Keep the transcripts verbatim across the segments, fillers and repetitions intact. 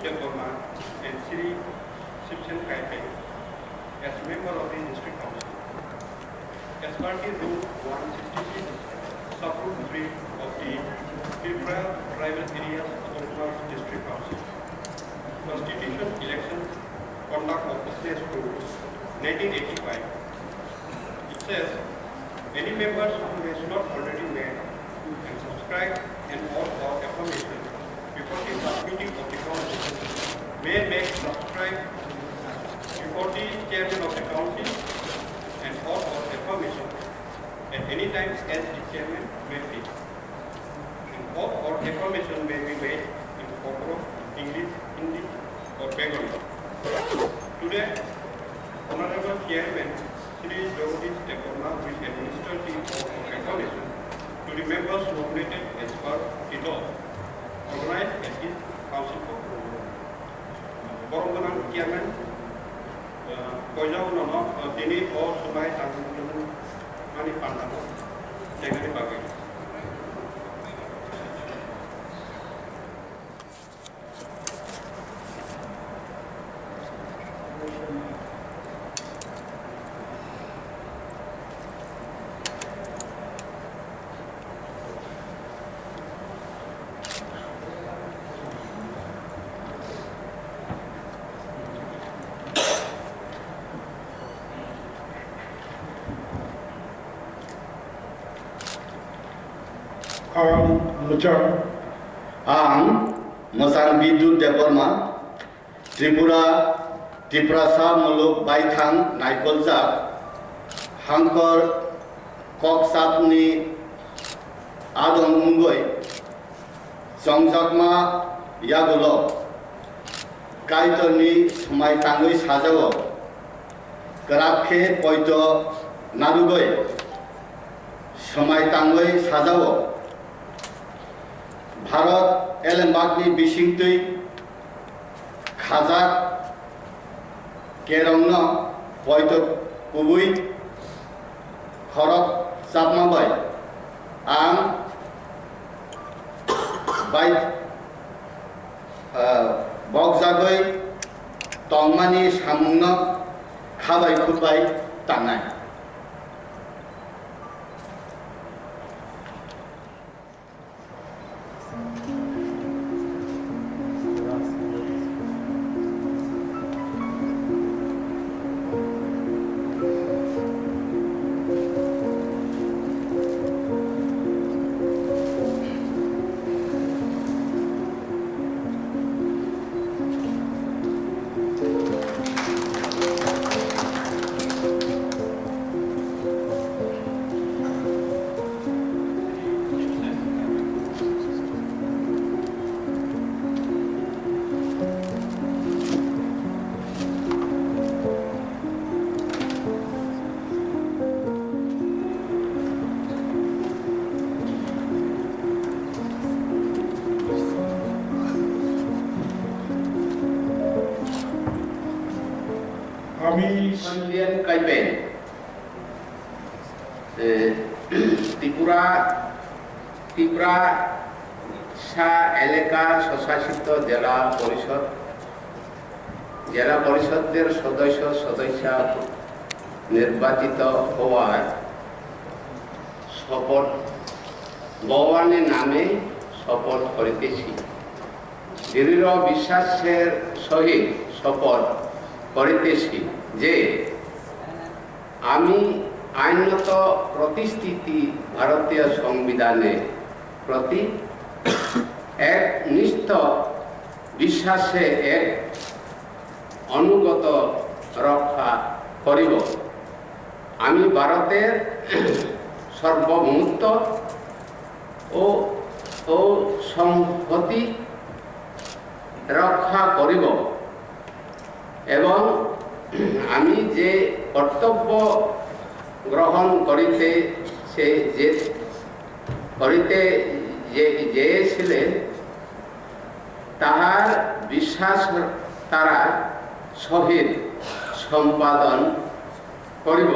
Debbarma and Shri Shivsen Kaipen as member of the District Council. As per the Rule one sixty-six, Sub-Rule three of the Tripura Tribal Areas Autonomous District Council Constitution, Election Conduct of Business Rules, nineteen eighty-five, it says, any members who has not already made and subscribed an oath or affirmation before the submitting of the council may make subscribe before the chairman of the council an oath or affirmation at any time as the chairman may please. An oath or affirmation may be made in Kokborok, English, Hindi, or Bengali. Today, Honorable Chairman Shri Jagadish Debbarma will administer the oath of affirmation to the members nominated as per the law, organized at the Council of Borok gwnang Chairman, uh, Koijao nono, uh, tini o sunai tangmani pandano chengnani bagwi. Ang mwchang. Ang mwchang Bidut Debbarma, Tripura, Tiprasa muluk baithang naikoljak hangkor koksapni adong wngwi chongjakma yagulo Kaitorni swmai tangwi sajao, kwrak khe poito narwgwi swmai tangwi sajao. Bharat elembakni bisingtwi khajak kerongno poito kubui khorok chapma bai ang bai, ah, bokjagwi tongmani samungno khabai khutbai tangnai. Ami Indian Kaipen, eh, Tripura, Tripura sa eleka swsasito jela porishod, জেলা পরিষদের সদস্য সদস্যা নির্বাচিত হওয়ার শপথ, ভগবানের নামে শপথ করিতেছি। দৃঢ় বিশ্বাসের সহিত শপথ করিতেছি যে আমি আইনত প্রতিষ্ঠিত ভারতীয় সংবিধানের প্রতি একনিষ্ঠ বিশ্বাসে এক অনুগত রক্ষা করিব। আমি ভারতের সার্বভৌমত্ব ও, ও সংহতি রক্ষা করিব এবং আমি যে কর্তব্য গ্রহণ করিতে সে যে, করিতে যে, চেয়েছিলেন, তাহার বিশ্বাস তারা সহিত সম্পাদন করিব।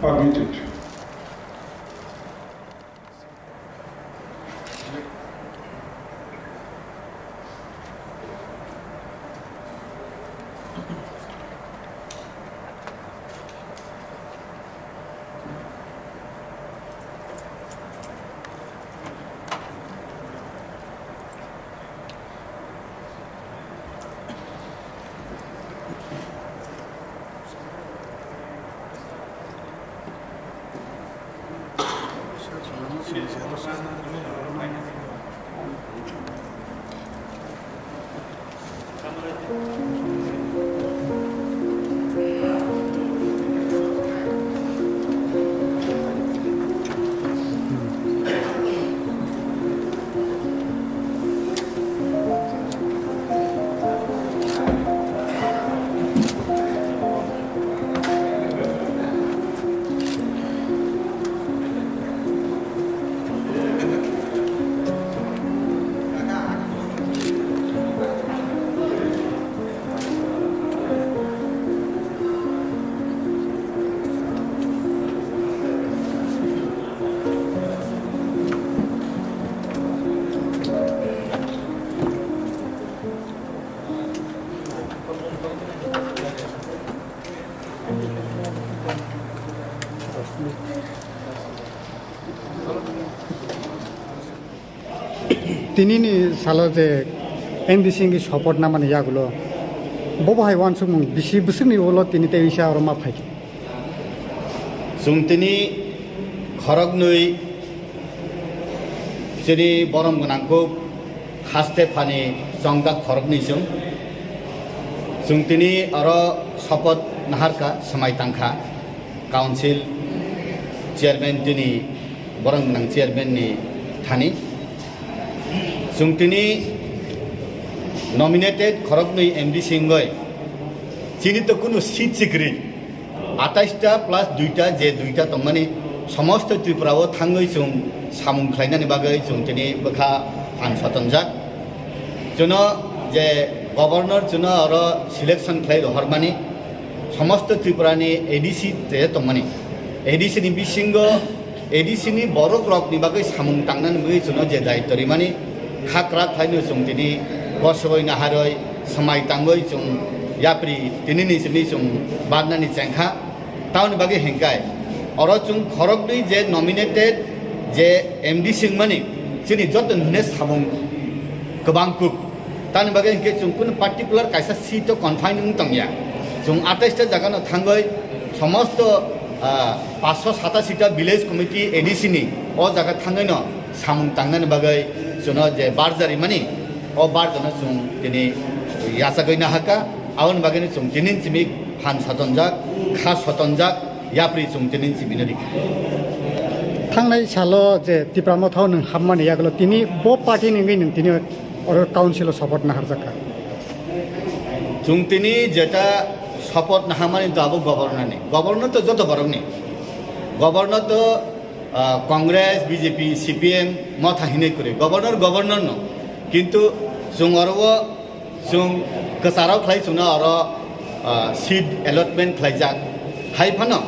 Permitted. Tinini salo je M D C wngwi support namani yagulo, bobo hai uansukmung bisi bwswkni ulo tini tei bisa oro ma phaikha. Chwng tini khoroknwi chini borom gwnang kuk haste phani chongjak khoroknwi chwng. Chwng tini oro support naharkha, swmai tangkha. Council chairman tini borok gwnang chairman ni thani. Chwng tini nominated khoroknwi M D C wngwi chini to kunu seat sikri atais ta plus dui ta je dui ta tongmani somosto Tripura o thangwi chwng samung khlainani bagwi chwng tini bwkha phan sotonjak. Chwngno je governor chwngno oro selection khlai rohormani, somosto Tripura ni A D C te tongmani, A D C ni bisingo A D C ni borok rok ni bagwi samung tangnani bagwi chwngno je daityo rimani, kha kwrak khlaino chwng tini bosogwi naharwi swmai tangwi chwng yapri tini ni simi chwng barnani chengkha. Tamoni bagwi hinkai oro chwng khoroknwi je nominated je M D C wngmani chini joto hwnwi samung kwbang kuk. Tamoni bagwi hinkhe chwng kunu particular kaisa seat o confine wng tongya. Chwng atais ta jaga no thangwi somosto, ah, paanch sho satasi ta village committee A D C ni o jaga thangwi no samung tangnani bagwi chwngno je barja rimani, o barjano chwng tini yachagwi nahakha. Aboni bagwino chwng tini simi phan sotonjak, kha sotonjak, yapri chwng tini simi no rikha. Thangnai salo je Tipra Motha o nwng hapmani yagulo tini bo party ni wngwi nwng tini oro council o support naharjak kha. Chwng tini jeta support naharmani to abo governor ni. Governor to joto borok ni. Governor to ah, Congress, B J P, C P M motha hinwi kwrwi. Governor, governor no. Kintu chwng oro o chwng kwcharo khlai chwngno oro, ah, seat allotment khlaijak. Hai phano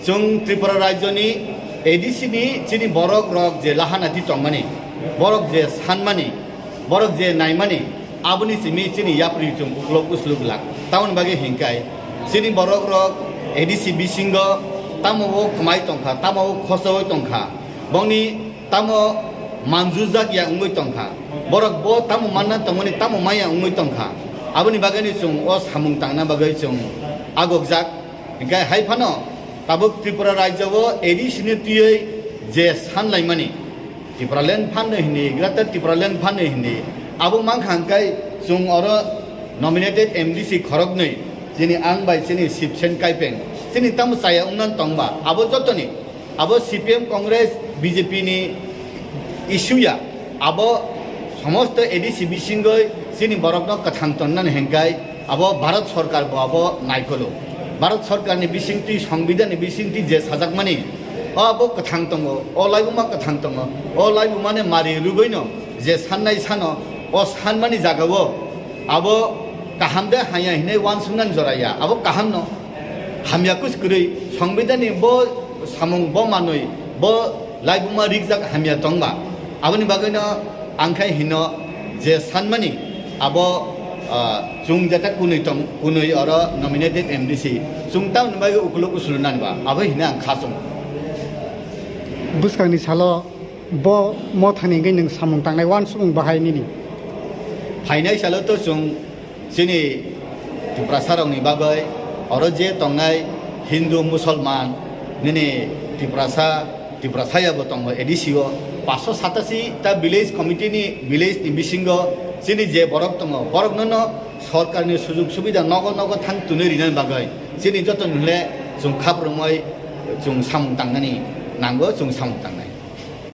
chwng Tripura rajyoni A D C ni chini borok rok je lahana di tongmani, borok je sanmani, borok je naimani, aboni simi chini yapri chwng uklok uslok glak. Tamoni bagwi hinkai chini borok rok A D C bisingo tamo o kwmai tongkha, tamo o khosoi tongkha, bongni tamo manjujak ya wngwi tongkha, borok bo tamo manna tongmani tamo maya wngwi tongkha. Aboni bagwino chwng o samung tangna bagwi chwng agokjak. Hinkhe hai phano tabuk Tripura rajyo o A D C ni twiwi je sanlaimani, Tipraland phanno hindi, Greater Tipraland phanno hindi, abo mankha hwnkhe chwng oro nominated M D C khoroknwi, chini ang bai chini Sibsen Kaipeng, Chini tamo chaya wngna tongba, abo jotoni, abo C P M, Congress, B J P ni issue ya, abo somosto A D C bisingoi chini borokno kwthang tonnani hengkai, abo Bharat Sarkar bo abo naikolo. Bharat Sarkar ni bisingtwi, Songbidan ni bisingtwi je sajakmani, o abo kwthang tongo, o laibuma kwthang tongo, o laibumani mari rwgwino je sannai sano, o sanmani jagao abo kaham de haya hinwi uansuknani jora ya, abo kaham no. Hamya kus kwrwi, Songbidan ni bo samung bo manwi, bo laibuma rikjak hamya tongba. Aboni bagwino ang khai hino je sanmani abo, ah, chwng jeta kunwi tong, kunwi oro nominated M D C, chwng tamoni bagwi ukuluk usulunani ba, abo hino ang kha chwng. Bwskangni salo bo mothani hwnwi nwng samung tangnai uansukmung bahai nini? Phainai salo to chwng chini Tiprasa rokni bagwi oro je tongnai Hindu, Musolman, nini Tiprasa, Tiprasa yabo tongo A D C o, paanch sho satasi ta village committee ni, village ni bisingo chini je borok tongo, borokno no sorkar ni sujug subida nogo nogo thang twnwi rinani bagwi chini joto ni hwnle chwng khaprwngwi chwng samung tangnani nango, chwng samung tang.